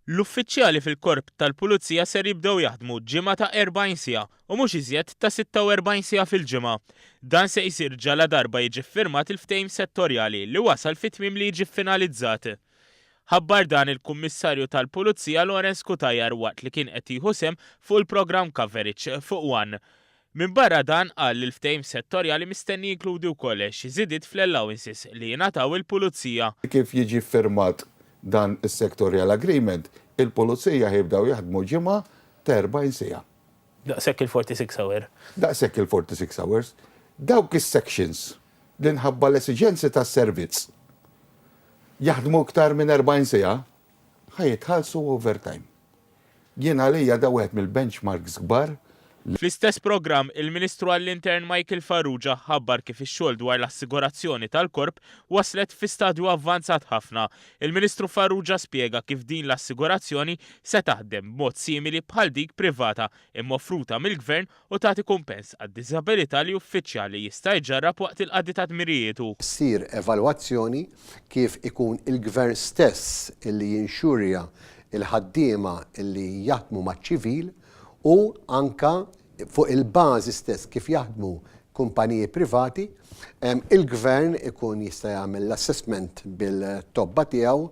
L-uffiċjali fil-Korp tal-Pulizija ser jibdew jaħdmu ġimgħa ta' 40 siegħa u mhux iżjed ta' 46 siegħa fil-ġimgħa. Dan se jsir ġaladarba jiġi ffirmat il-ftehim settorjali li wasal fi tmiem li jiġi ffinalizzat. Ħabbar dan il-Kummissarju tal-Pulizija Lawrence Cutajar waqt li kien qed jieħu sehem fuq il-programm Coverage fuq one. Minbarra dan, qal li l-ftehim settorjali mistenni jinkludi wkoll xi żidiet fl-allowances li jingħataw il-Pulizija. Kif jiġi ffirmat dan is-sectorial agreement, il-Pulizija ħa jibdew jaħdmu ġimgħa ta' 40 siegħa. Daqshekk il-46 hour. Daqshekk il-46 hours. Dawk is-sections li nħabba l-esiġenzi tas-servizz jaħdmu iktar minn 40 siegħa ħa jitħallsu overtime. Jien għalija da wieħed mill-benchmarks kbar. Fl-istess programm, il-Ministru għall-Intern Michael Farrugia ħabbar kif ix-xogħol dwar l-assigurazzjoni tal-Korp waslet fi stadju avvanzat ħafna. Il-Ministru Farrugia spjega kif din l-assigurazzjoni se taħdem b'mod simili bħal dik privata imma offruta mill-Gvern u tagħti kumpens għad-diżabilità li uffiċjali jista' jġarrab waqt il-qadi ta' dmirijietu. Ssir evalwazzjoni kif ikun il-Gvern stess illi jinxurja il-ħaddiema illi jaħdmu maċ-ċivil u anka fuq il-bażi stess kif jaħdmu kumpaniji privati, il-gvern ikun jista' jagħmel l-assessment bil-tobba tiegħu.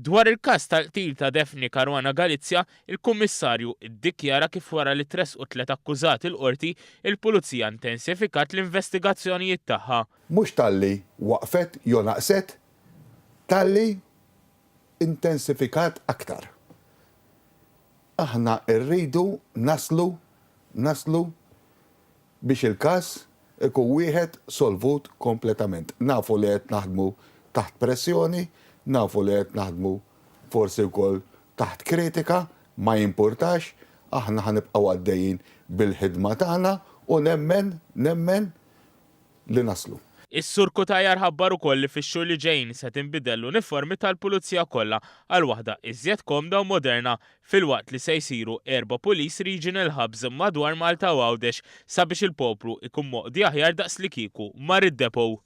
Dwar il-każ tal-qtil ta' Daphne Caruana Galizia, il-Kummissarju iddikjara kif wara li tressqu tliet akkużati l-Qorti, il-Pulizija intensifikat l-investigazzjonijiet tagħha. Mhux talli waqfet jew naqset, talli intensifikat aktar. Aħna rridu naslu naslu biex il-każ ikun wieħed solvut kompletament. Nafu li qed naħdmu taħt pressjoni, nafu li qed naħdmu forsi wkoll taħt kritika, ma jimpurtax, aħna ħa nibqgħu għaddejjin bil-ħidma tagħna u nemmen, nemmen li naslu. Is-Sur Cutajar ħabbar ukoll li fix-xhur li ġejjin se tinbidel l-uniformi tal-Pulizija kollha għal waħda iżjed komda u moderna filwaqt li se jsiru erba' Police Regional Hubs madwar Malta u Għawdex sabiex il-poplu ikun moqdi aħjar daqs li kieku mar id-depot.